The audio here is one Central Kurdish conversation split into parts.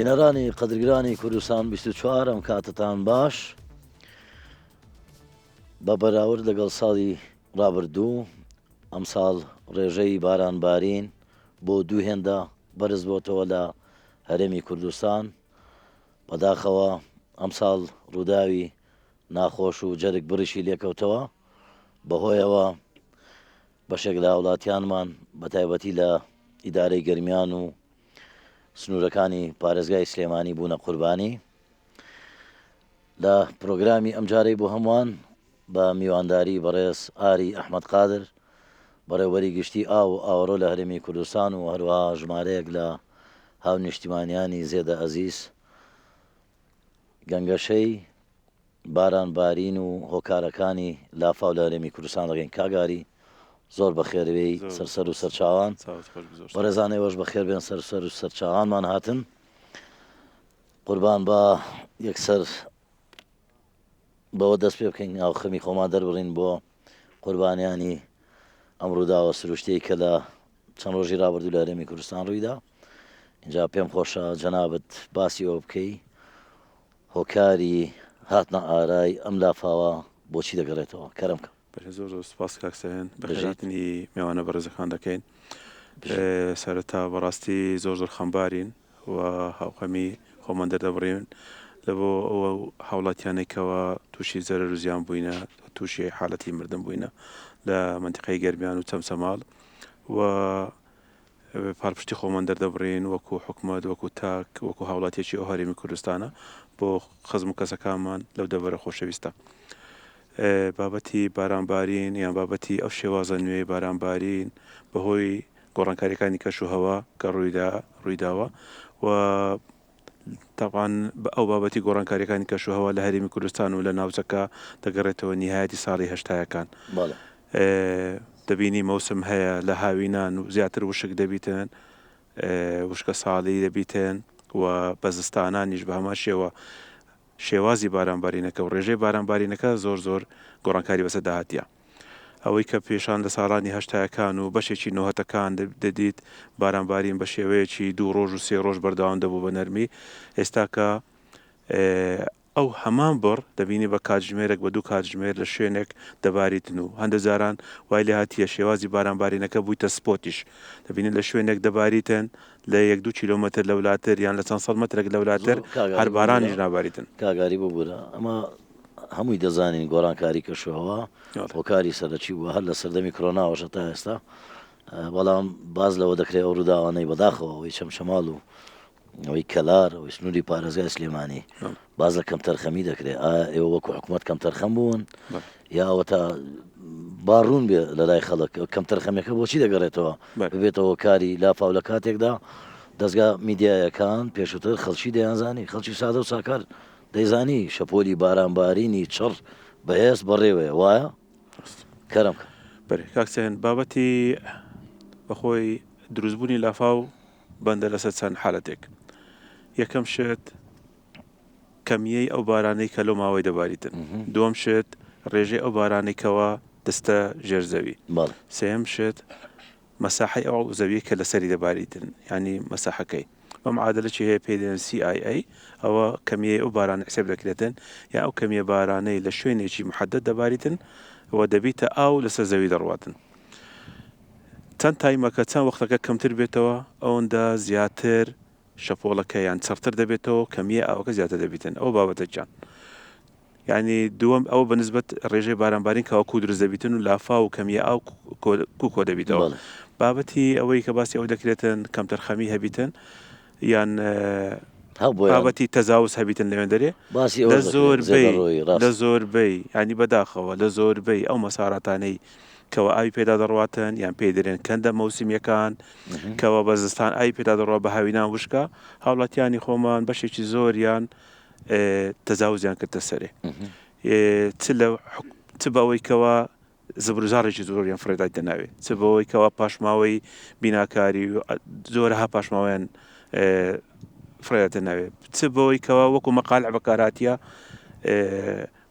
بینەرانی قەدرگرانی کوردستان 24 ئەم کاتتان باش بە بەراورد لەگەڵ ساڵی ڕابردوو ئەمساڵ ڕێژەی باران بارین بۆ دوو هێندە بەرز بۆتەوە لە هەرێمی کوردستان بەداخەوە ئەمساڵ ڕووداوی ناخۆش و جەرگ بڕیشی لێکەوتەوە بەهۆیەوە بەشێک لە هاوڵاتیانمان بەتایبەتی لە ئیدارەی گەرمیان و سنوورەکانی پارێزگای سلێمانی بوونە قوربانی. لە پرۆگرامی ئەمجارەی بۆ هەمووان بە میوانداری بەڕێز ئاری ئەحمەد قادر بەڕێوبەری گشتی ئاو و ئاوەڕۆ لە هەرێمی کوردستان و هەروەها ژمارەیەک لە هاونیشتیمانیانی زێدە ئەزیز گەنگەشەی باران بارین و هۆکارەکانی لافاو لە هەرێمی کوردستان دەکەین. کاک ئاری زۆر بەخێربێی سەر سەر و سەرچاوان. بەڕێزان ئێوەش بەخێر بێن سەر سەر و سەرچاوانمان هاتن. قوربان با یەکسەر بەوە دەست پێ بکەین هاوخەمی خۆمان دەربڕین بۆ قوربانیانی ئەم ڕووداوە سروشتیەی کە لە چەند ڕۆژی ڕابردوو لە هەرێمی کوردستان ڕوویدا. اینجا پێم خۆشە جەنابت باسی ئەوە بکەی هۆکاری هاتنە ئارای ئەم لافاوە بۆچی دەگەڕێتەوە؟ کەرەم کە. بەرێ زۆر زۆر سپاس کاک سەهێن بەخێرهاتنی مێوانە بەڕێزەکان دەکەین. سەرەتا بەڕاستی زۆر زۆر خەمبارین و هاوخەمی خۆمان دەردەبڕین لە بۆ ئەو هاوڵاتیانەی کەوا تووشی زەرەر و زیان بووینە تووشی حالەتی مردن بووینە لە مەنتیقەی گەرمیان و چەمچەماڵ و پاڵپشتی خۆمان دەردەبڕین وەکو حکومەت، وەکو تاک، وەکو هاوڵاتیەکی ئەو هەرێمی کوردستانە بۆ خزم و کەسەکانمان لەو دەڤەرە خۆشەویستە. بابەتی بارانبارین یان بابەتی ئەو شێوازە نوێی بارانبارین بەهۆی گۆڕانکاریەکانی کەش و هەوا کە ڕوویدا ڕوویداوە و تەبعەن ئەو بابەتی گۆڕانکاریەکانی کەشوهەوا لە هەرێمی کوردستان و لە ناوچەکە دەگەڕێتەوە نیهایەتی ساڵی هەشتایەکان. دەبینی مەوسم هەیە لە هاوینان و زیاتر وشک دەبیتن، وشکە ساڵی دەبیتن و بە زستانانیش بە هەمان شێوە شێوازی بارانبارینەکە و ڕێژەی بارانبارینەکە زۆر زۆر گۆڕانکاری بەسەردا هاتیە. ئەوەی کە پێشان لە ساڵانی هەشتایەکان و بەشێکی نۆهەتەکان دەدیت بارانبارین بە شێوەیەکی دوو ڕۆژ و سێ ڕۆژ بەردەوام دەبوو بە نەرمی ئێستاکە ئەو هەمان بڕ دەبینی بە کاتژمێرێک بە دوو کاتژمێر لە شوێنێک دەباریتن و هەندە جاران وای لێ هاتیە شێوازی بارانبارینەکە بوویتە سپۆتیش دەبینی لە شوێنێک دەباریتن لە یەک دوو کیلۆمەتر لەولاتر یان لە چەند سەد مەترێک لەولاتر هەر بارانیش ناباریتن. کاک ئاری ببورە ئەمە هەمووی دەزانین گۆڕانکاری کەشوهەوا هۆکاری سەرەکی بووە هەر لە سەردەمی کرۆناوەش هەتا ئێستا بەڵام باز لەوە دەکرێت ئەو ڕووداوانەی بەداخەوە ئەوەی چەمچەماڵ و ئەوەی کەلار ئەوەی سنووری پارێزگای سلێمانی باز لە کەمتەرخەمی دەکرێت ئایا ئێوە وەکو حکوومەت کەمتەرخەم بوون یا ئەوە تا با ڕوون بێ لە لای خەڵک کەمتەرخەمیەکە بۆچی دەگەڕێتەوە ببێتەوە کاری لافاو لە کاتێکدا دەستگا میدیایەکان پێشووتر خەڵکی دەیانزانی خەڵکی سادە و ساکار دەیزانی شەپۆلی بارانبارینی چڕ بەهێز بەڕێوەیە وایە؟ کەرەم کە. بەرێ کاک سەهێن بابەتی بەخۆی دروستبوونی لافاو بەندە لەسەر چەند حالەتێک یەکەم شت کەمیەی ئەو بارانەی کە لەو ماوەی دەباریتن دووەم شت ڕێژەی ئەو بارانەی کەوا دەستە ژێر زەوی سێیەم شت مەساحەی ئەو زەویەی کە لەسەری دەباریتن یانی مەساحەکەی بە معادلەکی هەیە پێی دەێن CIA ئەوە کەمیەی ئەو بارانە حسێب دەکرێتن یا ئەو کەمیە بارانەی لە شوێنێکی محدد دەباریتن و دەبیتە ئاو لەسەر زەوی دەڕواتن چەند تایمەکە چەند وەختەکە کەمتر بێتەوە ئەوەندە زیاتر شەپۆڵەکە یان چڕتر دەبێتەوە کەمیە ئاوەکە زیاتر دەبیتن ئەو بابەتەکیان یانی دووەم ئەوە بە نسبەت ڕێژەی بارانبارین کەوا کوو دروست دەبیتن و لافاو و کەمیە ئاو کوو کۆ دەبیتەوە. بەڵێ. بابەتی ئەوەی کە باسی ئەوە دەکرێتن کەمتەرخەمی هەبیتن یان هەبوویان. بابەتی تەزاوز هەبیتن لەوێندەرێ باسی لە ئەوەش دەکرێت زۆربەی زێدەڕۆیی لە ڕاستە. زۆربەی یانی بەداخەوە لە زۆربەی ئەو مەساراتانەی کەوا ئاوی پێدا دەڕواتن یان پێی دەرێن کەندە مەوسمیەکان کەوا بە زستان ئاوی پێدا دەڕوا بە هاوینان وشکە هاوڵاتیانی خۆمان بەشێکی زۆریان تەجاوزیان کردە سەرێ چ لە چ بەوەی کەوا زبروزارێکی زۆریان فڕێدایتە ناوێ چ بەوەی کەوا پاشماوەی بیناکاری و زۆرەها پاشماوەیان فڕێداتە ناوێ چ بەوەی کەوا وەکو مەقالع بەکاراتیە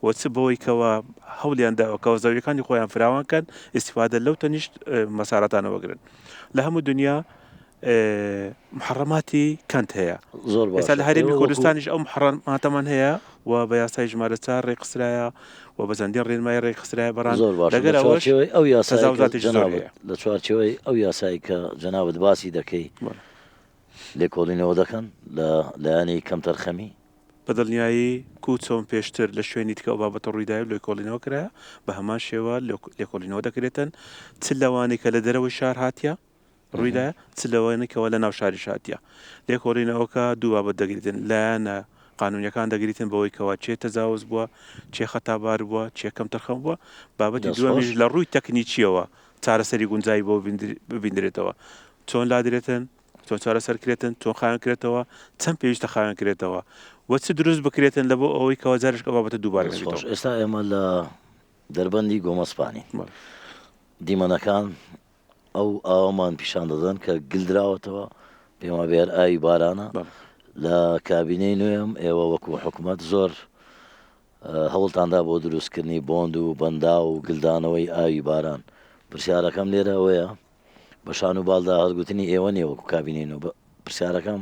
و چ بەوەی کەوا هەوڵیان داوە کەەوە زەویەکانی خۆیان فراوان کەن ئیسیفادە لەو تەنیشت مەساراتانەوەگرن لە هەموو دنیا. محەڕەماتی کەند هەیە. زۆر ئێستا باشە لە هەرێمی ئێوە وەکو کوردستانیش ئەو محەڕەماتەمان هەیە و بە یاسای ژمارە چار ڕێکخسرایە و بە چەندین ڕێنمایی ڕێکخسرایە بەڕان زۆر باشە لە لەگەر ئەوەش چوارچێوەی ئەو یاسایە کە تەجاوزاتێکی زۆر جەنابت هەیە. لە چوارچێوەی ئەو یاسای کە جەنابت باسی دەکەی بەڵێ. لێکۆڵینەوە دەکەن لە لایەنی کەمتەرخەمی؟ بە دڵنیایی کو چۆن پێشتر لە شوێنی دیکە ئەو بابەتە ڕوویدایە و لێکۆڵینەوە کرایە بە هەمان شێوە لێکۆڵینەوە دەکرێتن چ لەوانەی کە لە دەرەوەی شار هاتیە ڕوویدایە چ لەوانەی کەوا لە ناو شاریش هاتیە. لێکۆڵینەوەکە دوو بابەت دەگریتن لایەنە قانونیەکان دەگریتن بەوەی کەوا کێ تەجاوز بووە، کێ خەتابار بووە، کێ کەمتەرخەم بووە، بابەتی دەست دووەمیش خۆش. لە ڕووی تەکنیکیەوە چارەسەری گونجاوی بۆ ببیندرێتەوە چۆن لادرێتن، چۆن چارەسەر کرێتن، چۆن خاوێن کرێتەوە، چەند پێویستە خاوێن کرێتەوە و چ دروست بکرێتن لە بۆ ئەوەی کەوا جارێک ئەو بابەتە دووبارە دەست خۆش نەبیتەوە. ئێستا ئێمە لە دەربەندی گۆمەسپانین بەڵێ. دیمەنەکان ئەو ئاوەمان پیشان دەدەن کە گلدراوەتەوە، پێم وابێ هەر ئاوی بارانە. بەڵێ. لە کابینەی نوێم ئێوە وەکو حکومەت زۆر هەوڵتاندا بۆ دروستکردنی بۆند و بەنداو و گلدانەوەی ئاوی باران. پرسیارەکەم لێرە ئەوەیە بە شان و باڵدا هەڵگوتنی ئێوە نییە وەکو کابینەی نۆ، پرسیارەکەم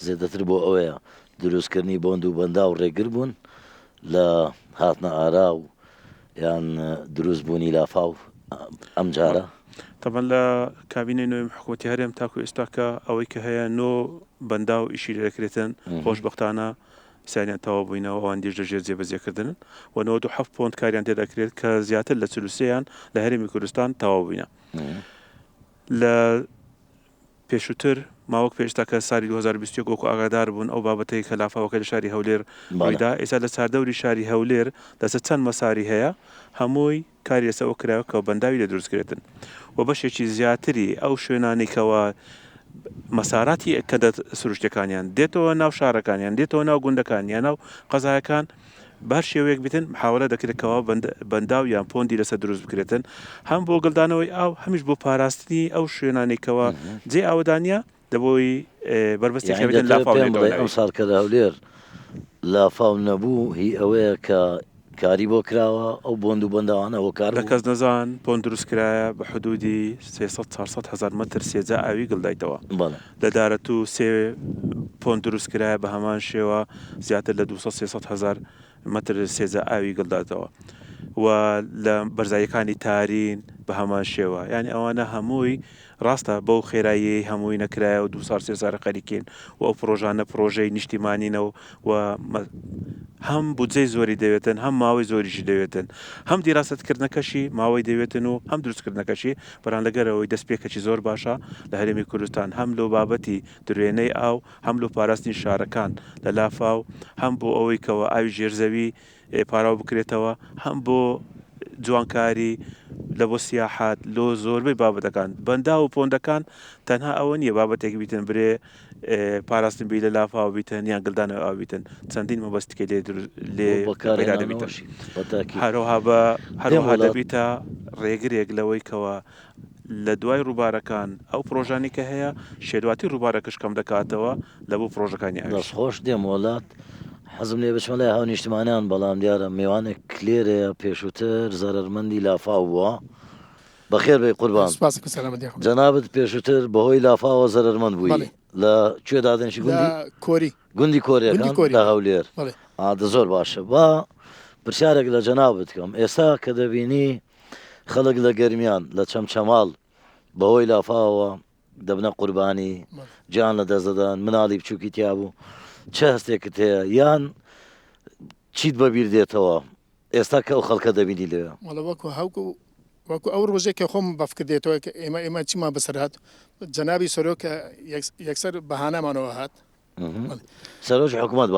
زێدەتر بۆ ئەوەیە دروستکردنی بۆند و بەنداو ڕێگر بوون لە هاتنە ئارا و یان دروست بوونی لافاو ئەم جارە؟ تەبعەن لە کابینەی نۆیەم حکوومەتی هەرێم تاکو ئێستاکە ئەوەی کە هەیە نۆ بەنداو ئیشی لێ دەکرێتن، خۆشبەختانە سیانیان تەواو بووینە و ئەوان دیش لە ژێر جێبەجێکردنن و 97 پۆند کاریان تێدا کرێت کە زیاتر لە 43 یان لە هەرێمی کوردستان تەواو بووینە. لە پێشووتر ماوەک پێش ئێستا کە سالی 2021 وەکو ئاگادار بوون ئەو بابەتەی کە لافاوەکە لە شاری هەولێر ڕوویدا ئێستا لە چاردەوری شاری هەولێر لەسەر چەند مەساری هەیە هەمووی کاری لەسەر ئەوە کراوە کە بەنداوی لێ دروست کرێتن و بەشێکی زیاتری ئەو شوێنانەی کەوا مەساراتی کەندە سروشتەکانیان دێتەوە ناو شارەکانیان دێتەوە ناو گوندەکان یان ناو قەزایەکان بە هەر شێوەیەک بیتن محاولە دەکرێت کەوا بەنداو یان پۆندی لەسەر دروست بکرێتن هەم بۆ گلدانەوەی ئاو هەمیش بۆ پاراستنی ئەو شوێنانەی کەوا جێ ئاوەدانیە دەبۆی بەربەستێک یانی هەبێتن دەتەوێت لافاو پێم نێتەوە بڵێی ناوی. ئەمساڵ کە لە هەولێر لافاو نەبوو هی ئەوەیە کە کاری بۆ کراوە ئەو بۆند و بەنداوانە هۆکار لە بوون؟ کەسنەزان پۆند دروست کرایە بە حدودی 300 400 هەزار مەتر سێجا ئاوی گلدایتەوە. بەڵێ. لە دارەتوو سێ پۆند دروست کرایە بە هەمان شێوە زیاتر لە 200 300 هەزار مەتر سێجا ئاوی گلداتەوە و لە بەرزاییەکانی تارین بە هەمان شێوە یانی ئەوانە هەمووی ڕاستە بەو خێراییەی هەمووی نەکرایە و دوو ساڵ سێ ساڵە خەریکین و ئەو پڕۆژانە پڕۆژەی نیشتیمانینە و و هەم بودجەی زۆری دەوێتن هەم ماوەی زۆریشی دەوێتن هەم دیراسەتکردنەکەشی ماوەی دەوێتن و هەم دروستکردنەکەشی بەران لەگەرەوەی دەستپێکەکی زۆر باشە لە هەرێمی کوردستان هەم لۆ بابەتی دروێنەی ئاو هەم لۆ پاراستنی شارەکان لە لافاو هەم بۆ ئەوەی کەوە ئاوی ژێرزەوی پاراو بکرێتەوە هەم بۆ جوانکاری لە بۆ سیاحەت لۆ زۆربەی بابەتەکان بەنداو و پۆندەکان تەنها ئەوە نییە بابەتێک بیتن برێ پاراستن بی لە لافاو بیتن یان گلدانەوە ئاو بیتن چەندین مەبەستکەی لێ لێ پەیدا دەبیتن هەروەها بە هەروەها دەبیتە ڕێگرێک لەوەی کەوە لە دوای ڕووبارەکان ئەو پڕۆژانەی کە هەیە شێدواتی ڕووبارەکەش کەم دەکاتەوە لە بۆ پڕۆژەکانی ئاویش. دەست خۆش دێم وەلات حەزم لێیە بچمە لای هاونیشتمانیان بەڵام دیارە میوانێک لێرەیە پێشووتر زەرەرمەندی لافاو بووە بەخێر بێی قوربان سپاس بکەم سەلامەت یاخوا. جەنابت پێشووتر بەهۆی لافاوە زەرەرمەند بووی بەڵێ. لە کوێ دادەنیشی لە گوندی؟ کۆری. گوندی گوندی کۆریەکان کۆری لە هەولێر بەڵێ. ئا دە زۆر باشە با پرسیارێک لە جەنابت بکەم ئێستا کە دەبینی خەڵک لە گەرمیان، لە چەمچەماڵ بەهۆی لافاوەوە دەبنە قوربانی، گیان لەدەست دەدەن، مناڵی بچووکی تیا بوو، چ هەستێکت هەیە یان چیت بەبیر دێتەوە ئێستا کە ئەو خەڵکە دەبینی لەوێ؟ وەڵا وەکو هەوکو وەکو ئەو ڕۆژەی کە خۆم بەفکر دێتەوە کە ئێمە ئێمە چیمان بەسەر هات جەنابی سەرۆک کە یەکسەر بەهانامانەوە هات سەرۆکی حکوومەت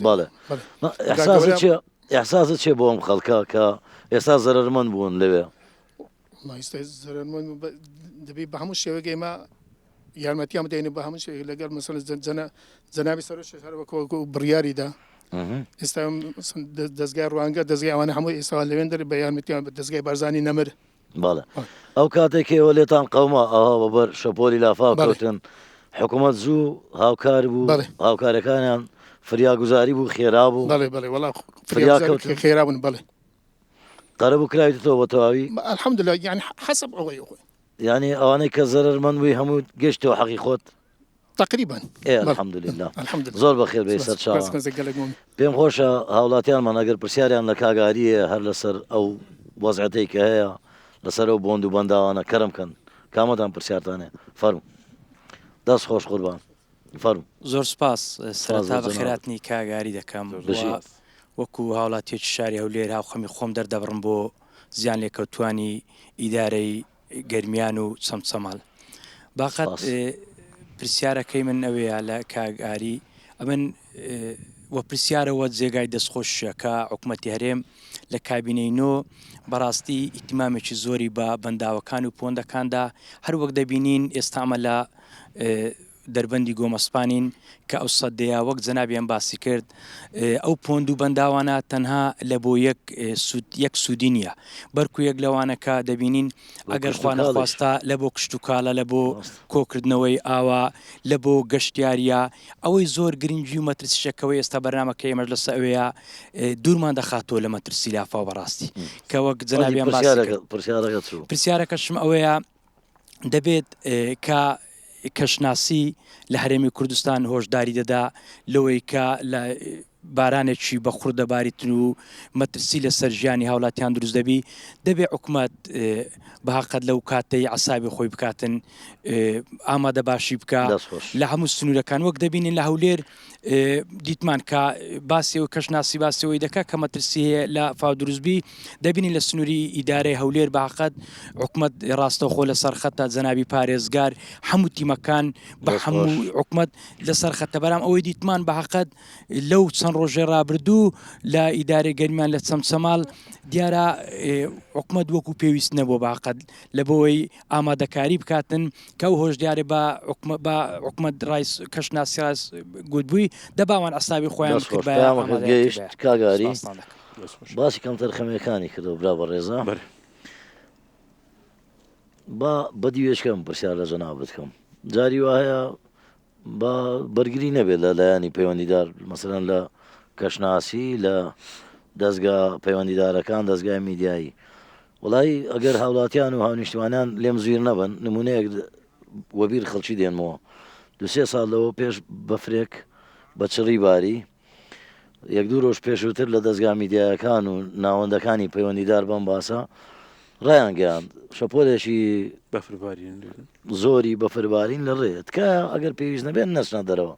بەڵێ ئەحساس چێ بۆ ئەم خەڵکە کە ئێستا زەرمەند بوون لەوێ زەرمەند دەبی بە هەموو شێوەیەک ئێمە یارمەتیان بدەین بە هەموو شێوەیەک لەگەڵ مەسەلەن جەنە جەنابی سەرۆک هەروەکو بڕیاریدا ئێستا دەستگای ڕوانگە دەستگای ئەوانە هەموو ئێستا لەوێن دەر بە یارمەتیان بە دەستگای بارزانی نەمر بەڵێ ئەو کاتێک کە ئێوە لێتان قەوما ئەوها بەبەر شەپۆلی لافاو کەوتن حکوومەت زوو هاوکار بوو هاوکارەکانیان فریاگوزاری بوو خێرا بوو بەڵێ بەڵێ وەڵا فریا کەوتن خێرا بوون بەڵێ قەرەبوو کراویتەوە بە تەواوی الحمدلله یعنی حسب ئەوەی خۆی. یانی ئەوانەی کە زەرەرمەند بووی هەموو گەشتەوە حەقی خۆت؟ تقریبا ئێ الحمدللە زۆر بەخێر بێی سەرچاوە پێم خۆشە هاوڵاتیانمان ئەگەر پرسیاریان لە کاک ئاری هەیە هەر لەسەر ئەو وەزعەتەی کە هەیە لەسەر ئەو بۆند و بەنداوانە کەرم کەن کامەتان پرسیارتان هەیە فەرموو دەست خۆش قوربان فەرموو. زۆر سوپاس سەرەتا بەخێرهاتنی کاک ئاری دەکەم وەکو هاوڵاتیەکی شاری هەولێر هاوخەمی خۆم دەردەبڕم بۆ زیانلێکەوتوانی ئیدارەی گەرمیان و چەمچەماڵ. باقەت پرسیارەکەی من ئەوەیە لە کاک ئاری ئەمن وە پرسیارەوە جێگای دەستخۆشیە کە حکومەتی هەرێم لە کابینەی نۆ بەڕاستی ئیتمامێکی زۆری بە بەنداوەکان و پۆندەکاندا هەروەک دەبینین ئێستا ئەمە لە دەربەندی گۆمەسپانین کە ئەو سەدەیە وەک جەنابیان باسی کرد ئەو پۆند و بەنداوانە تەنها لە بۆ یەک سوود یەک سوودی نییە بەرکو یەک لەوانە کە دەبینین ئەگەر خوانەخواستە لە بۆ کشتوکاڵە لە بۆ کۆکردنەوەی ئاوا لە بۆ گەشتیاریە ئەوەی زۆر گرنگی و مەترسیشەکەەوەی ئێستا بەرنامەکە ئێمەش لەسە ئەوەیە دوورمان دەخاتەوە لە مەترسی لافاو بەڕاستی کە وەک جەنابیان باسی کرد پرسیارەکەشم ئەوەیە دەبێت کە کەشناسی لە هەرێمی کوردستان هۆشداری دەدا لەوەی کە لە بارانێکی بە خوڕ دەباریتن و مەترسی لەسەر ژیانی هاوڵاتیان دروست دەبی دەبێ حکومەت بە هەقەت لەو کاتەی عسابی خۆی بکاتن ئامادە باشی بکە لە هەموو سنوورەکان وەک دەبینین لە هەولێر دیتمان کە باسی و کەشناسی باسیەوەی دەکا کە مەترسی هەیە لە فاو دروستبی دەبینین لە سنووری ئیدارەی هەولێر باقەت حکومت ڕاستەوخۆ لەسەر خەتە جەنابی پارێزگار هەموو تیمەکان بە هەموو حکومت لەسەر خەتە بەرام ئەوەی دیتمان بە حقت لەو چەند ڕۆژێ ڕابردوو لە ئیدارەی گەرمیان لە چەمچەماڵ دیارە حکومت وەکو پێویست نەبوو باقەت لە بۆی ئامادەکاری بکاتن کە ئەو هۆشدارێ بە بە حکومەت ڕایس کەشناسی ڕایس گوتبووی دەباوان عەسابی خۆیان دەست خۆش بکردبایە پەیامەکەت ئامادەیان گەیشت کردبایە کاک ئاری سپاستان دەکەم. دەست خۆش. باسی کەمتەرخەمیەکانی کردەوە برا بەڕێزە بەرێ. با بەدیوێچکەم پرسیار لە جەنابت کەم جاری وا هەیە با بەرگری نەبێت لە لایەنی پەیوەندیدار مەسەلەن لە کەشناسی لە دەزگا پەیوەندیدارەکان دەزگای میدیایی وڵی ئەگەر هاوڵاتیان و هاونیشتمانیان لێم زویر نەبن نمونەیەک وەبیر خەڵکی دێنمەوە دوسێ ساڵ لەوە پێش بەفرێک بە چڕی باری یەک دوو رۆژ پێشووتر لە دەزگا میدیایەکان و ناوەندەکانی پەیوەندیدار بەم باسە ڕایانگەیاند، شەپۆلێکی زۆری بەفربارین لە ڕێیە، تکایە ئەگەر پێویست نەبێت نەچنە دەرەوە.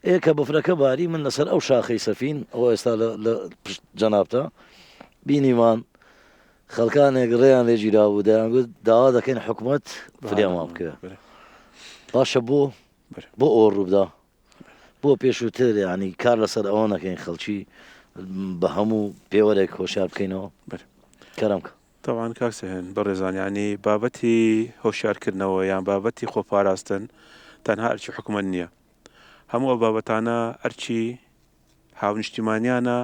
ئێ کە بەفرەکە باری من لەسەر ئەو شاخەی سەفین، ئەوە ئێستا لە پشت جەنابتە، بینیمان خەڵکانێک ڕێیان لێ گیرابوو دەیانگوت داوا دەکەین حکومەت فریامان بکەوێت. باشە بۆ؟ بۆ ئەوە ڕووبدا؟ بۆ پێشووتر یانی کار لەسەر ئەوە نەکەین خەڵکی بە هەموو پێوەرێک هۆشیار بکەینەوە کەرم کە. تەبعەن کاک سەهێن بەڕێزان یانی بابەتی هۆشیارکردنەوە یان بابەتی خۆپاراستن تەنها ئەرکی حکومەت نییە هەموو ئەو بابەتانە ئەرکی هاونیشتیمانیانە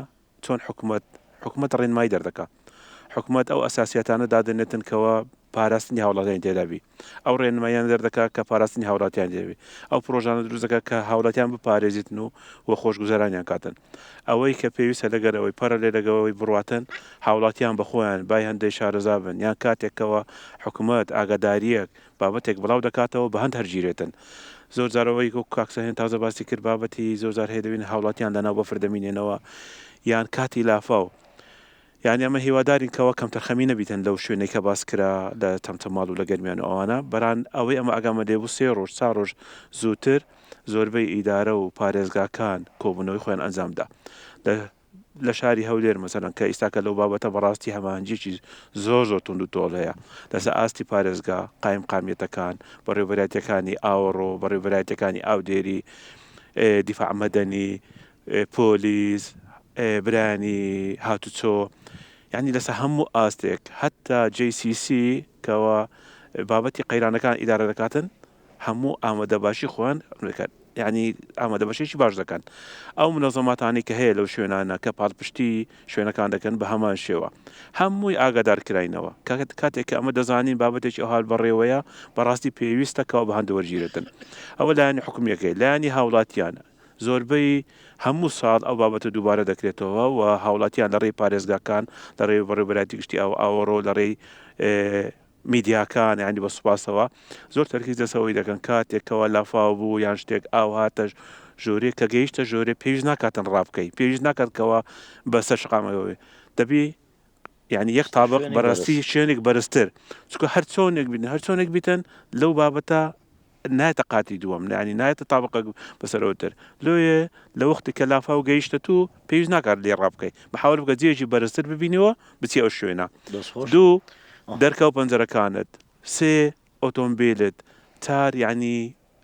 چۆن حکومەت حکومەت ڕێنمایی دەردەکا حکومەت ئەو ئەساسیاتانە دادەنێتن کەوا پاراستنی هاوڵاتیانی تێدا بی ئەو ڕێنماییانە دەردەکا کە پاراستنی هاوڵاتیان تێدا ئەو پرۆژانە دروست دەکا کە هاوڵاتیان بپارێزیتن و و خۆشگوزەرانیان کاتن ئەوەی کە پێویستە لەگەر ئەوەی پەرە لێ لەگەوەی بڕواتن هاوڵاتیان بە خۆیان بای هەندێک شارەزا بن یان کاتێکەوە حکومەت ئاگاداریەک بابەتێک بڵاو دەکاتەوە بە هەند هەرگیرێتن زۆر جار ئەوەی وەکو کاک سەهێن تازە باسی کرد بابەتی زۆر جار هەیە دەبینن هاوڵاتیان لەناو بەفر دەمینێنەوە یان کاتی لافاو یانی ئەمە هیوادارین کەوا کەمتەرخەمی نەبیتن لەو شوێنەی کە باس کرا لە چەمچەماڵ و لە گەرمیان و ئەوانە بەران ئەوەی ئەمە ئاگامە لێ بوو سێ ڕۆژ چار ڕۆژ زووتر زۆربەی ئیدارە و پارێزگاکان کۆبوونەوەی خۆیان ئەنجام دا لە لە شاری هەولێر مەسەلەن کە ئیستاکە لەو بابەتە بەڕاستی هەماهەنگیەکی زۆر زۆر توند و تۆڵ هەیە لەسەر ئاستی پارێزگا قایمقامیەتەکان بەڕێوبەرایەتیەکانی ئاوەڕۆ بەڕێوبەرایەتیەکانی ئاودێری دیفاع مەدەنی پۆلیس برایانی هاتوچۆ یعنی لەسەر هەموو ئاستێک هەتا JCC کەەوە بابەتی قەیرانەکان ئیدارە دەکاتن هەموو ئامادەباشی خۆیان دەکەن یعنی ئامادەباشێکی باش دەکەن ئەو منەزەماتانی کە هەیە لەو شوێنانە کە پاڵپشتی شوێنەکان دەکەن بە هەمان شێوە هەمووی ئاگادار کراینەوە کاتێک کە ئەمە دەزانین بابەتێکی ئەوها بەڕێوەیە بەڕاستی پێویستە کەەوە بە هەند وەرگیرێتن ئەوە لایەنی حکومیەکەی لایەنی هاوڵاتیان زۆربەی هەموو ساڵ ئەو بابەتە دووبارە دەکرێتەوە و هاوڵاتیان لە ڕێی پارێزگاکان لە ڕێی بەڕێوەبەرایەتی گشتی ئاو ئاوەڕۆ لە ڕێی. میدیاکان یانی بە سوپاسەوە زۆر تەرکیز لەسەر ئەوەی دەکەن کاتێک کەوا لافاو بوو یان شتێک ئاو هاتە ژۆرێ کە گەیشتە ژۆرێ پێویست ناکاتن ڕابکەی پێویست ناکات کەوا بەسەر شقامەوە بێ دەبی یعنی یەک تابق شوێنێک بەڕاستی بەرز. شوێنێک بەرزتر چونکە هەر چۆنێک بین هەر چۆنێک بیتن لەو بابەتە نایەتە قاتی دووەم یعنی نایەتە تابقە بەسەرەوە تر لۆیە لە وەختی کە لافاو گەیشتە تو پێویست ناکات لێ ڕابکەی محاولە بکە جێیەکی بەرزتر ببینیەوە بچی ئەو شوێنە دەست خۆش. دوو دەرکە و پەنجەرەکانت سێ ئۆتۆمبیلت چار یعنی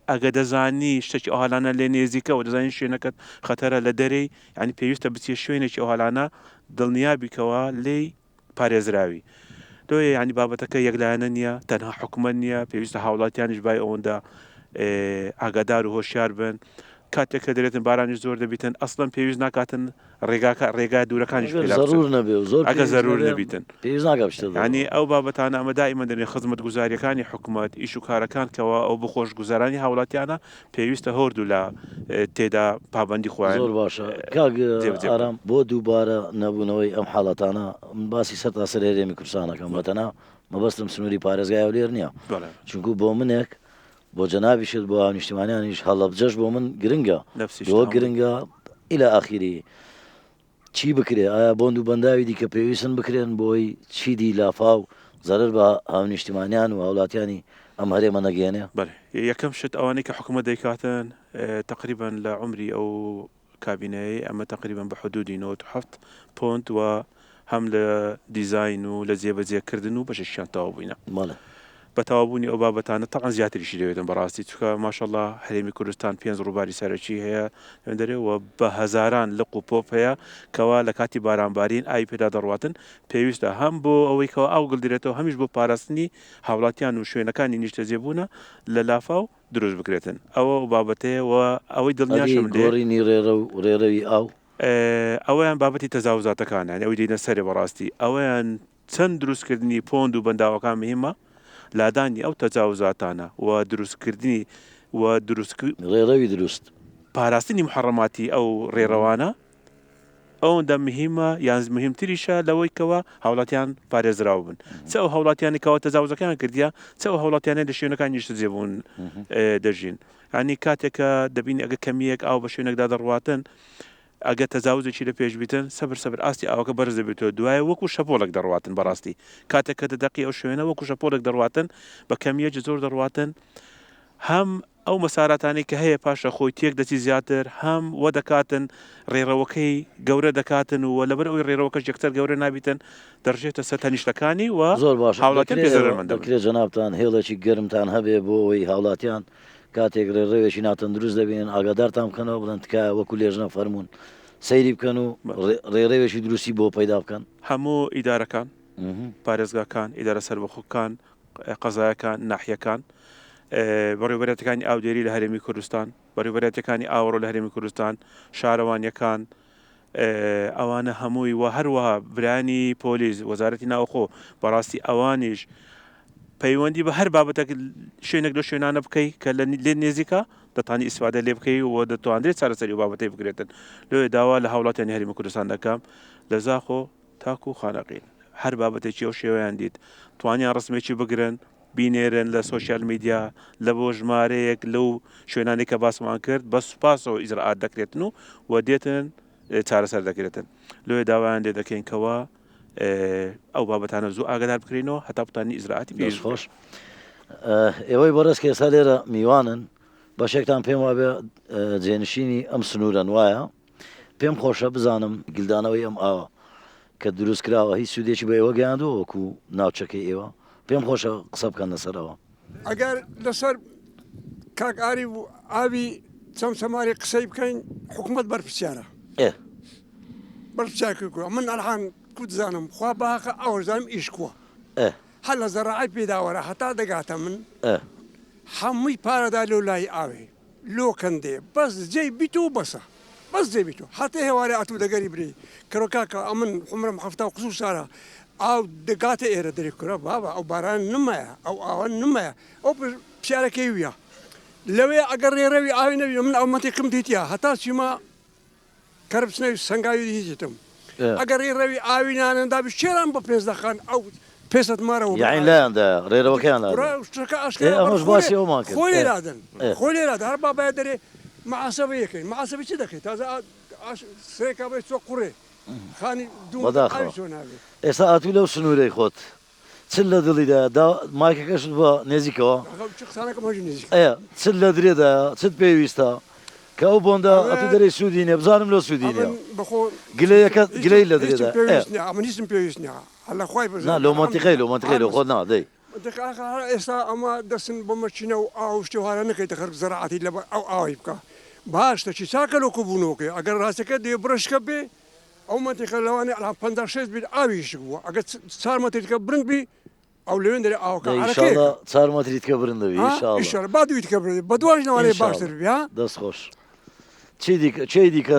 ئەگە دەزانی شتێکی ئەوهالانە لێ نێزیکە و دەزانی شوێنەکەت خەتەرە لە دەرێی یعنی پێویستە بچیە شوێنێکی ئەوهالانە دڵنیابی کەوا لێی پارێزراوی لۆیە یانی بابەتەکە یەکلایەنە نییە تەنها حکومەت نییە پێویستە هاوڵاتیانیش بای ئەوەندە ئاگادار و هۆشیار بن کاتێک کە دەرێتن بارانیش زۆر دەبیتن ئەسڵەن پێویست ناکاتن ڕێگاکە ڕێگا دوورەکانیش ئەگەر پێدا بچن زەرور نەبێ و زۆر ئەگەر پێویست زەرور نەبێ نەبیتن پێویست ناکا بچیتە یانی دەرەوە. ئەو بابەتانە ئەمە دائیمەن دەرێن خزمەتگوزاریەکانی حکومەت ئیش و کارەکان کەوا ئەو بۆ خۆشگوزەرانی هاوڵاتیانە پێویستە هۆردوولا تێدا پابەندی خۆیان زۆر باشە کاک جێبەجێ بکەن. ئارام بۆ دووبارە نەبوونەوەی ئەم حاڵەتانە من باسی سەرتاسەری هەرێمی کوردستان ئەکەم بە تەنها مەبەستم سنووری پارێزگای هەولێر نییە بەڵێ. چونکو بۆ منێک بۆ جەنابیشت بۆ هاونیشتیمانیانیش هەڵەبجەش بۆ من گرنگە نەفسی بۆ شت هەمووی. گرنگە ئیلا ئاخیری چی بکرێ؟ ئایا بۆند و بەنداوی دیکە پێویستن بکرێن بۆی چیدی لافاو زەرەر بە هاونیشتیمانیان و هاولاتیانی ئەم هەرێمە نەگەیەنێ؟ بەڵێ یەکەم شت ئەوانەی کە حکومەت دەیکاتن تەقریبەن لە عومری ئەو کابینەیەی ئەمە تەقریبەن بە حدودی 97 پۆند و هەم لە دیزاین و لە جێبەجێ کردن و بەشێکیان تەواو بووینە. بەڵێ. بە تەواوبوونی ئەو بابەتانە تەبعەن زیاتریشی دەوێتن بەڕاستی چونکە ماشاءاللە هەرێمی کوردستان پێنج ڕووباری سەرەکی هەیە لەوێندەرێ و بە هەزاران لق و پۆپ هەیە کەوا لە کاتی بارانبارین ئاوی پێدا دەڕواتن پێویستە هەم بۆ ئەوەی کەوا ئاو گلدرێتەوە هەمیش بۆ پاراستنی هاوڵاتیان و شوێنەکانی نیشتەجێبوونە لە لافاو دروست بکرێتن ئەوە ئەو بابەتەیە و ئەوەی ئەدی دڵنیاشم لێ گۆڕینی ڕێڕەو ڕێڕەوی ئاو؟ ئەوەیان بابەتی تەجاوزاتەکانە یانی ئەوەی دێنە سەرێ بەڕاستی ئەوەیان چەند دروستکردنی پۆند و بەنداوەکان مهمە، لادانی ئەو تەجاوزاتانە و دروستکردنی و دروست. ڕێڕەوی دروست. پاراستنی محەڕەماتی ئەو ڕێڕەوانە ئەوەندە مهمە یان مهمتریشە لەوەی کەوا هاوڵاتیان پارێزراو بن چ ئەو هاوڵاتیانەی کەوا تەجاوزەکەیان کردیە چ ئەو هاوڵاتیانەی لە شوێنەکانی نیشتەجێبوون دەژین یانی کاتێک کە دەبینی ئەگەر کەمییەک ئاو بە شوێنێکدا دەڕواتن ئەگەر تەجاوزێکی لە پێش بیتن سەبر سەبر ئاستی ئاوەکە بەرز دەبێتەوە دوایە وەکو شەپۆڵێک دەڕواتن بەڕاستی کاتێک کە دەدەقی ئەو شوێنە وەکو شەپۆڵێک دەڕواتن بە کەمیەکی زۆر دەڕواتن هەم ئەو مەساراتانەی کە هەیە پاشە خۆی تێک دەچی زیاتر هەم وە دەکاتن ڕێڕەوەکەی گەورە دەکاتن و لەبەر ئەوی ڕێڕەوەکەش یەکسەر گەورە نابیتن دەڕژێتە سەر تەنیشتەکانی و زۆر باشە هاوڵاتیان دەکرێ پێ زەرەرمەند دەبن. دەکرێ جەنابتان هێڵێکی گەرمتان هەبێ بۆ ئەوەی هاوڵاتیان کاتێک ڕێڕەوێکی ناتەندروست دەبینن ئاگادارتان بکەنەوە بڵێن تکایە وەکو لێژنە فەرموون سەیری بکەن و ڕێڕەوێکی دروستی بۆ پەیدا بکەن. هەموو ئیدارەکان، پارێزگاکان، ئیدارە سەربەخۆکان، قەزایەکان، ناحیەکان، بەڕێوەبەرایەتیەکانی ئاودێری لە هەرێمی کوردستان، بەڕێوەبەرایەتیەکانی ئاوەڕۆ لە هەرێمی کوردستان، شارەوانیەکان، ئەوانە هەمووی و هەروەها برایانی پۆلیس، وەزارەتی ناوخۆ، بەڕاستی ئەوانیش پەیوەندی بە هەر بابەتێک شوێنێک لەو شوێنانە بکەی کە لە لێت نێزیکە دەتانی ئیسفادە لێ بکەی و دەتواندرێت چارەسەری ئەو بابەتەی بکرێتن لۆیە داوا لە هاوڵاتیانی هەرێمی کوردستان دەکەم لە زاخۆ تاکو خانەقین هەر بابەتێکی ئەو شێوەیان دیت توانیان ڕسمێکی بگرن بینێرن لە سۆشیال میدیا لە بۆ ژمارەیەک لەو شوێنانەی کە باسمان کرد بە سوپاسەوە ئیجرائات دەکرێتن و و دێتن چارەسەر دەکرێتن لۆیە داوایان لێ دەکەین کەوا ئەو بابەتانە زوو ئاگادار بکرێنەوە هەتا بتوانین ئیجرائاتی پێویست دەست خۆش ئێوەی بەڕێز کە ئێستا لێرە میوانن بەشێکتان پێم وابێ جێنشینی ئەم سنوورەن وایە پێم خۆشە بزانم گلدانەوەی ئەم ئاوە کە دروست کراوە هیچ سوودێکی بە ئێوە گەیاندووە وەکو ناوچەکەی ئێوە؟ پێم خۆشە قسە بکەن لەسەر ئەوە. ئەگەر لەسەر کاک ئاری و ئاوی چەمچەماری قسەی بکەین حکومەت بەرپرسیارە. ئێ. بەرپرسیار کوە من ئەلحان کو دزانم خوا بەهەقە ئەوەش دانم ئیش کوە. ئێ. هەر لە زەڕاعەی پێداوەرە هەتا دەگاتە من. ئێ. هەمووی پارەدا لۆ لای ئاوێ. لۆ کەندێ بەس جێی بیتۆ بەسە بەس جێی بیتۆ حەتێ هێوارێ ئەتوو دەگەری برێی کرۆ کاکە ئەمن عومرم حەفتا و قسوور سارە ئاو دەگاتە ئێرە دەرێ کورە بابە ئەو باران نمایە ئەو ئاوە نمایە ئەو پرسیارەکەی ویە لەوێ ئەگەر ڕێڕەوی ئاوی نەبی من ئەو مەنتیقم دیتیە هەتا چیمە کەربچنەوی سەنگاوی دیتم ئەگەر ڕێڕەوی ئاوی نانەندابی شێران بە پێنج دەقان ئەو پێست مارە و یاعین لایان دایە ڕێرەوەکەیان لادا کورە شتەکە ئێ ئاشکرا بەر ئەمەش خۆ باسی ئەومان کرد خۆ ئێ لێرادن ئێ خۆ لێرادن هەر بابایە دەرێ معاسەبە یەکەین معاسەبی چ دەکەی تازە ئاش سێ کابرای چوە قوڕێ خانی دوو متر بەداخەوە ئاوی چۆ نابێ. ئێستا ئەتوو لەو سنوورەی خۆت چ لە دڵیدایە دا مایکەکەشت بە نێزیکەوە ئەخە چ قسانەکەم هەژی نزیکە. ئێ چت لە درێدایە چت پێویستە کە ئەو بۆندە ئەتوو ئەمن دەرێی سوودی نیە بزانم لۆ سوودی نیە ئەمن بەخۆ گلەیەکەت هیچم گلەی لە هیچم درێدایە ئێ. پێویست نیە ئەمن هیچم پێویست نیە هەر لە خوای نا لۆ بەزەردە مەنتیقەی لۆ الحمدللە مەنتیقەی لۆ هەر خۆت نا دەی. مەنتیقە ئاخە هەر ئێستا ئەمە دەسن بە مەکینە و ئاو و شتی وارە نەکەیتە خەرک زەراعەتی لەبەر ئەو ئاوەی بکا باش شتەکی چاکە لۆ کۆبوونەوەکەی ئەگەر ڕاستەکە دێ بڕشکە بێ ئەو مەنتیقە لەوانەیە ئەلان 50 60 بیر ئاوی هیشک بووە ئەگەر چار مەتر دیکە برند بی ئەو لەوێن دەرێ ئاوەکە دەی عەرەقەیەکە ئیشاڵا چار مەتری تکە برند دەبی ها ئیشاڵا. ئیشاڵا با دووی تکە برند بە دواش لەوانەیە ئینشاڵا باشتر بی ها. دەست خۆش. چی دیکە کێی دیکە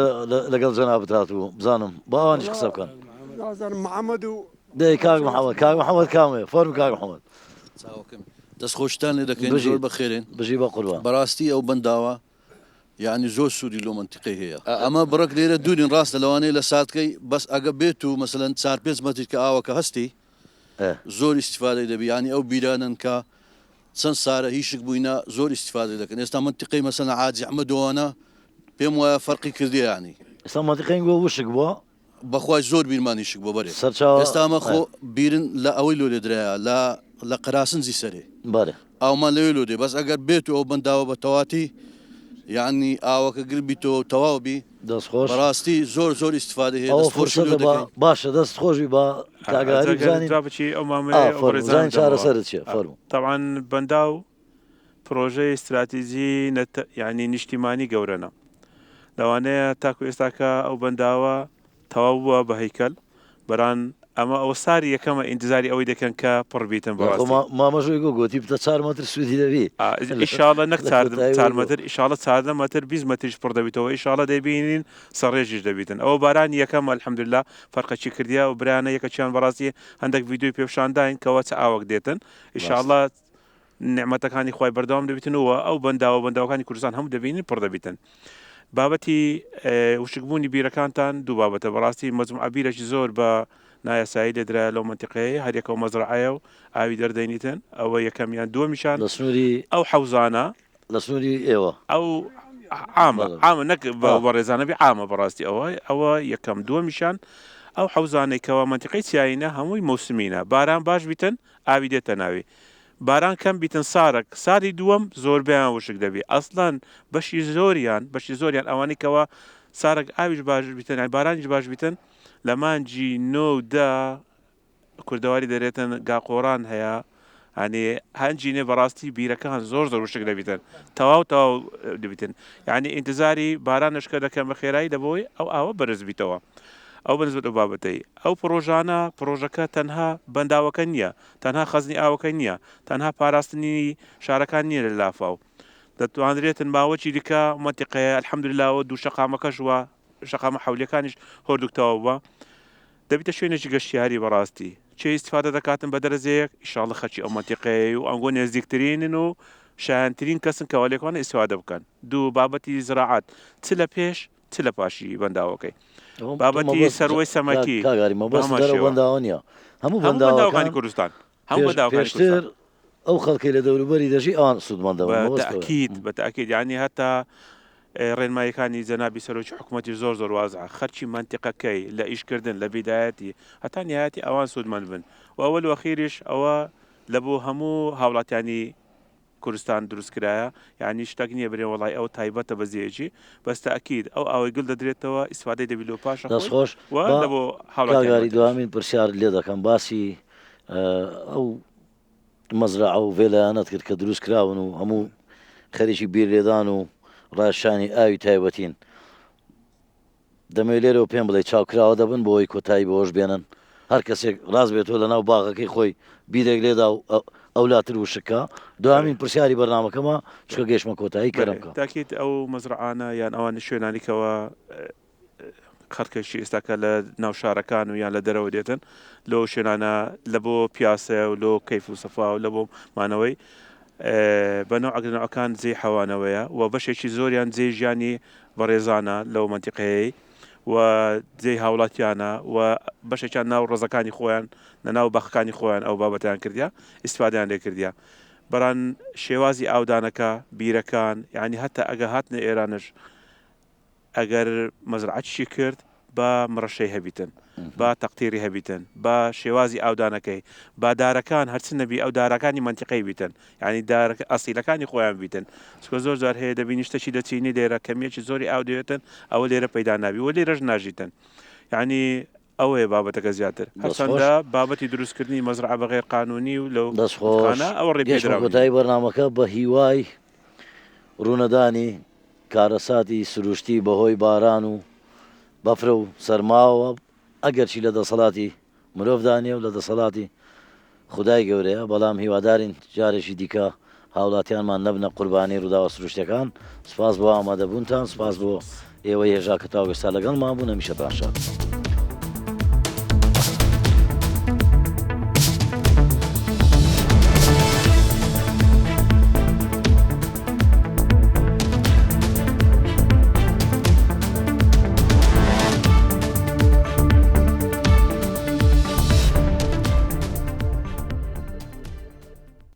لەگەڵ جەنابت هاتبوو بزانم با ئەوانیش وەڵا قسە بکەن. نازانم محەمەد و دەی کاک محەمەد کاک محەمەد کامەیە فەرموو کاک محەمەد. چاوەکەم دەست خۆشتان لێ دەکەین زۆر بژیت بەخێرێن بژی بەقوربان. بەراستی ئەو بەنداوە یەعنی زۆر سوودی لۆ مەنتیقەی هەیە ئەمە بڕەک لێرە دوورین ڕاستە لەوانەیە لە ساتکەی بەس ئەگە بێت و مەسەلەن چار پێنج مەتر کە ئاوەکە هەستی زۆر ئیستیفادەی دەبی یەعنی ئەو بیرانەن کە چەند سارە هیشک بووینە زۆر ئیستیفادەی دەکەن ئێستا مەنتیقەی مەسەلەن عاجی ئەحمەد و ئەوانە پێم وایە فەرقی کردیە یەعنی. ئێستا مەنتیقەی گۆ وشک بووە؟ بەخوای زۆر بیرمان هیشک بووە بەرێ سەرچاوە ئێستا ئەمە خۆ بیرن لە ئەوەی لۆ لێدرایە لە لە قەراسنجی سەرێ بەرێ. ئاومان لەوێ لۆ دێ بەس ئەگەر بێت و ئەو بەنداوە بە تەواتی یەعنی ئاوەکە گر بیتەوە و تەواو بی دەست خۆش. بەڕاستی زۆر زۆر ئیستفادەی هەیە ئەوە دەست خۆشی لۆ فرسەتە با دەکەین. باشە دەست خۆش بی با کاک ئەجا ئاری گەر بزانین جواب بچی ئەو ئا مامەیە ئەو فەرموو بەڕێزانە بزانین دەمەوە چارەسەرت چیە فەرموو. تەبعەن بەنداو پرۆژەی ستراتیجی نەتە یانی نیشتیمانی گەورەنە لەوانەیە تاکو ئێستاکە ئەو بەنداوە تەواو بووە بە هەیکەل بەران ئەمە ئەوە ساری یەکەمە ئینتزاری ئەوەی دەکەن کە پڕ بیتن یاخۆ بەڕاستی. مامەش وەی گۆ گۆتی بتە چار مەتر سوودی دەبی ئیشاڵە نەک لە چار کۆتایی چار وەی گۆ. مەتر ئیشاڵە 14 مەتر 20 مەتریش پڕ دەبیتەوە ئیشاڵە دەیبینین سەڕێژیش دەبیتن ئەوە بارانی یەکەمە الحمدللە فەرقەکی کردیە و برایانە یەکەکیان بەڕاستی هەندەک ڤیدیۆی پێ پیشانداین کەوا چ ئاوەک دێتن ڕاستە. ئیشاڵە نیعمەتەکانی خوای بەردەوام دەبیتن و ئەو بەنداوە بەنداوەکانی کوردستان هەموو دەبینین پڕ دەبیتن بابەتی وشکبوونی بیرەکانتان دوو بابەتە بەڕاستی مەجموعە بیرێکی زۆر بە نایاسایی لێدرایە لەو مەنتیقەیە هەریەکەو مەزرعەیە و ئاوی دەردەینیتن ئەوە یەکەمیان دووەمیشان لە سنووری ئەو حەوزانە لە سنووری ئێوە ئەو عامە بەڵێ عامە نەک بە ئا بەڕێزانە بی عامە بەڕاستی ئەوە ئەوە یەکەم دووەمیشان ئەو حەوزانەی کەوا مەنتیقەی چیایینە هەمووی مەوسمینە باران باش بیتن ئاوی دێتە ناوی باران کەم بیتن سارەک ساری دووەم زۆربەیان وشک دەبی ئەسڵەن بەشی زۆریان بەشی زۆریان ئەوانەی کەوا سارەک ئاویش باش بیتن یانی بارانیش باش بیتن لە مانگی نۆ و دە کوردەواری دەرێتن گاقۆران هەیە هەنی هەنجینێ بەڕاستی بیرەکان زۆر زۆر وشک دەبیتن تەواو تەواو دەبیتن یعنی ئینتزاری بارانش کە دەکەن بە خێرایی لەبۆی ئەو ئاوە بەرز بیتەوە ئەو بەنسبەت ئەو بابەتەی ئەو پڕۆژانە پڕۆژەکە تەنها بەنداوەکە نییە تەنها خەزنی ئاوەکە نییە تەنها پاراستنی شارەکان نییە لە لافاو دەتوانرێتن ماوەکی دیکە مەنتیقەیە الحمدللە ئەوە دوو شەقامەکەش وە شەقامە حەولیەکانیش هۆردوک تەواو بووە دەبیتە شوێنێکی گەشتیاری بەڕاستی چێ ئیستفادە دەکاتن بە دەرەجەیەک ئیشاڵڵە خەرکی ئەو مەنتیقەیەی و ئەنگۆ نێزیکترینن و شایەنترین کەسن کەوا لێکوانە ئیستفادە بکەن دوو بابەتی زراعەت چ لە پێش چ لە پاشی بەنداوەکەی بابەتی سەروەی سەمەکی کاک ئاری بە مەبەست هەمان دەرەوە شێوە بەنداوە نییە هەموو هەموو بەنداوەکانی بەنداوەکان کوردستان هەموو پێش بەنداوەکانی پێشتر کوردستان ئەو خەڵکەی لە دەوروبەری دەژی ئەوان سوودمەند دەبن بە مەبەست ئەوەیە. تەئکید بە تەئکید یانی هەتا ڕێنماییەکانی جەنابی سەرۆکی حکومەتیش زۆر زۆر وازحە خەرکی مەنتیقەکەی لە ئیشکردن لە بیدایەتی هەتا نیهایەتی ئەوان سوودمەند بن و ئەوەل و ئەخیریش ئەوە لە بۆ هەموو هاوڵاتیانی کوردستان دروست کرایە یانی شتەک نیە برێن وەڵای ئەوە تایبەتە بە جێیەکی بەس تەئکید ئەو ئاوەی گل دەدرێتەوە ئیستفادەی دەبی لۆ پاشە دەست خۆی خۆش و با لە بۆ کاک هاوڵاتیانی ئاری مەنتیقەش. دوامین پرسیارت لێ دەکەم باسی ئەو مەزرەعە و ڤێلایانەت کرد کە دروست کراون و هەموو خەریکی بیر لێدان و ڕاشانی ئاوی تایبەتین دەمەوێت لێرەوە پێم بڵێی چاوکراوە دەبن بۆ ئەوەی کۆتایی بەوەش بێنن هەر کەسێک ڕاست بێتەوە لەناو باغەکەی خۆی بیرێک لێدا و ئەولاتر وشک کا دوامین پرسیاری بەرنامەکەمە چونکە گەیشتمە کۆتایی کەرەم بەلێ کە. تاکید ئەو مەزرەعانە یان ئەوان شوێنانی کەوا خەڵکێکی ئێستاکە لە ناو شارەکان و یان لە دەرەوە دێتن لۆ شوێنانە لە بۆ پیاسەیە و لۆ کەیف و سەفا و لە بۆ مانەوەی بە نەوعەک لە نەوعەکان جێی حەوانەوەیە و بەشێکی زۆریان جێی ژیانی بەڕێزانە لەو مەنتیقەیەی و جێی هاوڵاتیانە و بەشێکیان ناو ڕەزەکانی خۆیان لە ناو باخەکانی خۆیان ئەو بابەتیان کردیا ئیسفادەیان لێ کردیا بەران شێوازی ئاودانەکە بیرەکان یعنی هەتا ئەگە هاتنە ئێرانش ئەگەر مەزرعەتیشی کرد با مڕەشەی هەبیتن با تەقتیری هەبیتن با شێوازی ئاودانەکەی با دارەکان هەرچ نەبی ئەو دارەکانی مەنتیقەی بیتن یعنی دارەکە ئەسیلەکانی خۆیان بیتن چکە زۆر جار هەیە دەبینی شتەکی دەچینی لێرە کەمیەکی زۆری ئاو دەوێتن ئەوە لێرە پەیدا نابی وە لێرەش ناژیتن یعنی ئەوەیە بابەتەکە زیاتر هەرچەندە بابەتی دروستکردنی مەزرعە بە غێر قانونی و لەو دەست خۆش ئەوە ڕێ گەیشتمە کۆتایی بەرنامەکە بە هیوای ڕوونەدانی کارەساتی سروشتی بەهۆی باران و بەفرە و سەرماوە ئەگەرچی لە دەسەڵاتی مرۆڤدا نیە و لە دەسەڵاتی خودای گەورەیە، بەڵام هیوادارین جارێکی دیکە هاوڵاتیانمان نەبنە قوربانی ڕووداوە سروشتیەکان. سوپاس بۆ ئامادەبوونتان، سوپاس بۆ ئێوەی هێژا کە تاوەکو ئێستا لەگەڵمان بوون، هەمیشەتان شاد.